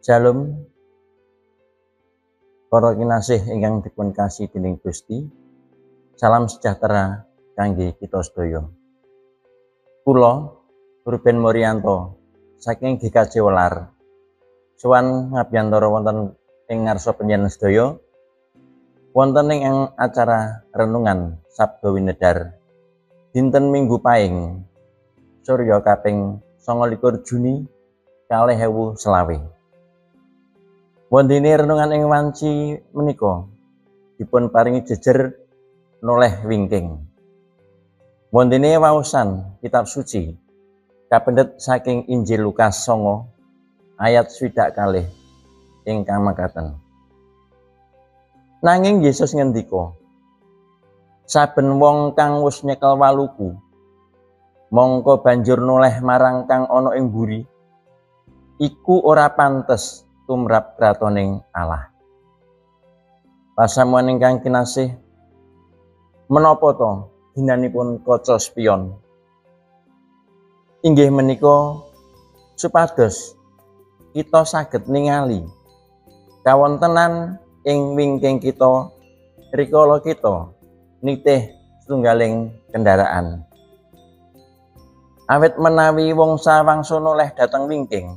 Shalom para kinasih ingkang dipun kasihi dening Gusti. Salam sejahtera kangge kita sedaya. Kula Ruben Morianto saking GKJ Welar sowan ngabiyantara wonten ing ngarsa panjenengan sedaya wonten ing acara renungan Sabda Winedhar dinten Minggu Paing surya kaping 29 Juni 2025. Wondene renungan ing wanci menika dipun paringi jejer noleh wingking. Wondene waosan kitab suci kapendhet saking Injil Lukas 9 ayat 62 ingkang makaten. Nanging Yesus ngendika, saben wong kang wis nyekel waluku mongko banjur noleh marang kang ana ing mburi, iku ora pantes tumrap kratoning Allah. Pasamuan ingkang kinasih, menapa to ginanipun kaca spion? Inggih menika supados kita saged ningali kawontenan ing wingking kita rikala kita nitih setunggaling kendaraan. Awit menawi wong sawangsul noleh dhateng wingking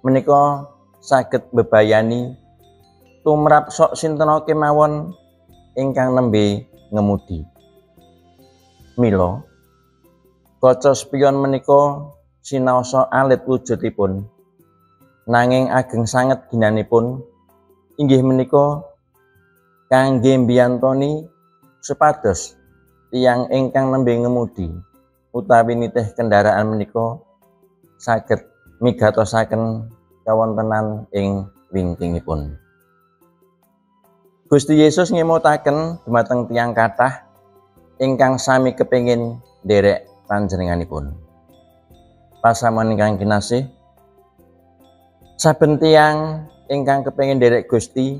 menika saged mbebayani tumrap sok sinten kemawon ingkang nembe ngemudi. Mila kaca spion menika sinaosa alit wujudipun, nanging ageng sanget ginanipun inggih menika kangge mbiyantoni supados tiyang ingkang nembe ngemudi utawi nitih kendaraan menika saged migatosaken kawontenan ing wingkingipun. Gusti Yesus ngemutaken dumateng tiyang kathah ingkang sami kepingin nderek panjenenganipun. Pasamuan ingkang kinasih, saben tiyang ingkang kepingin nderek Gusti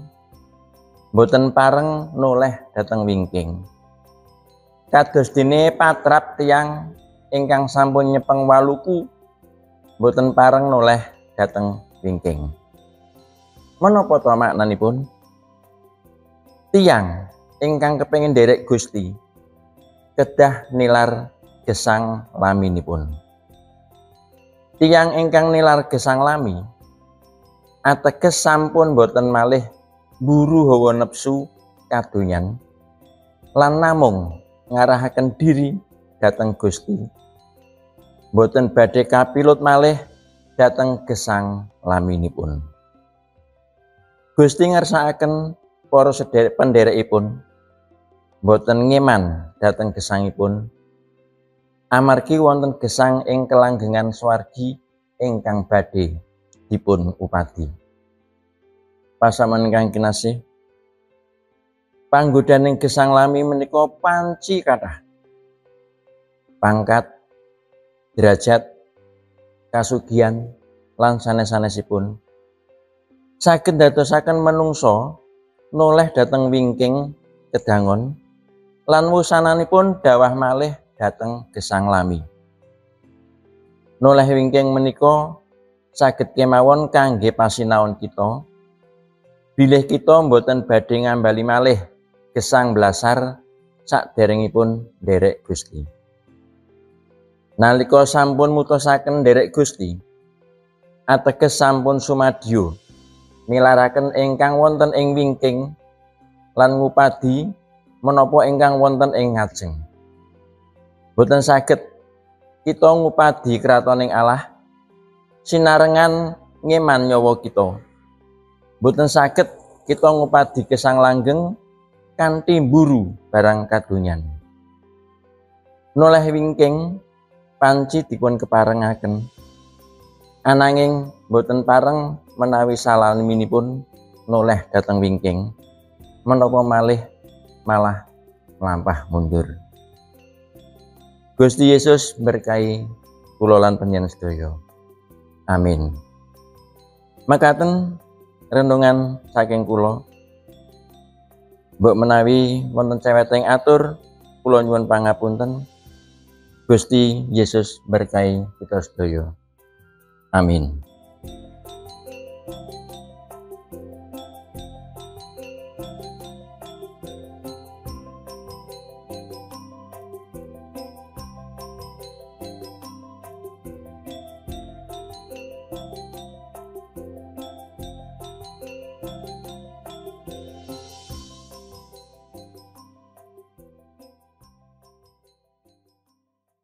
boten pareng noleh dhateng wingking. Kados dene patrap tiyang ingkang sampun nyepeng waluku boten pareng noleh dhateng wingking. Menapa to maknanipun? Tiyang ingkang kepengin nderek Gusti kedah nilar gesang laminipun. Tiyang ingkang nilar gesang lami ateges sampun boten malih mburu hawa nepsu kadonyan lan namung ngarahaken diri dhateng Gusti. Boten badhe kapilut malih dhateng gesang laminipun. Gusti ngersakaken para sederek penderekipun boten ngeman dhateng gesangipun, amargi wonten gesang ing kelanggengan swargi ingkang badhe dipun upadi. Pasamuan ingkang kinasih, panggodaning gesang lami menika panci kathah. Pangkat, derajat, kasugihan lan sanes-sanesipun saged ndadosaken menungso noleh dhateng wingking kedangon lan wusananipun dawah malih dhateng gesang lami. Noleh wingking menika saged kemawon kangge pasinaon kita bilih kita mboten badhe ngambali malih gesang blasar saderengipun nderek Gusti. Nalika sampun mutusaken nderek Gusti, ateges sampun sumadyo nilaraken ingkang wonten ing wingking lan ngupadi menapa ingkang wonten ing ngajeng. Boten saged kita ngupadi kratoning Allah sinarengan ngeman nyawa kita. Boten saged kita ngupadi gesang langgeng kanthi mburu barang kadonyan. Noleh wingking panci dipun keparengaken, ananging boten pareng menawi salaminipun noleh dhateng wingking, menapa malih malah mlampah mundur. Gusti Yesus berkahi kula lan panjenengan sedaya. Amin. Makaten renungan saking kula. Mbok menawi wonten ceweteng atur, kula nyuwun pangapunten. Gusti Yesus berkahi kita sedaya. Amin.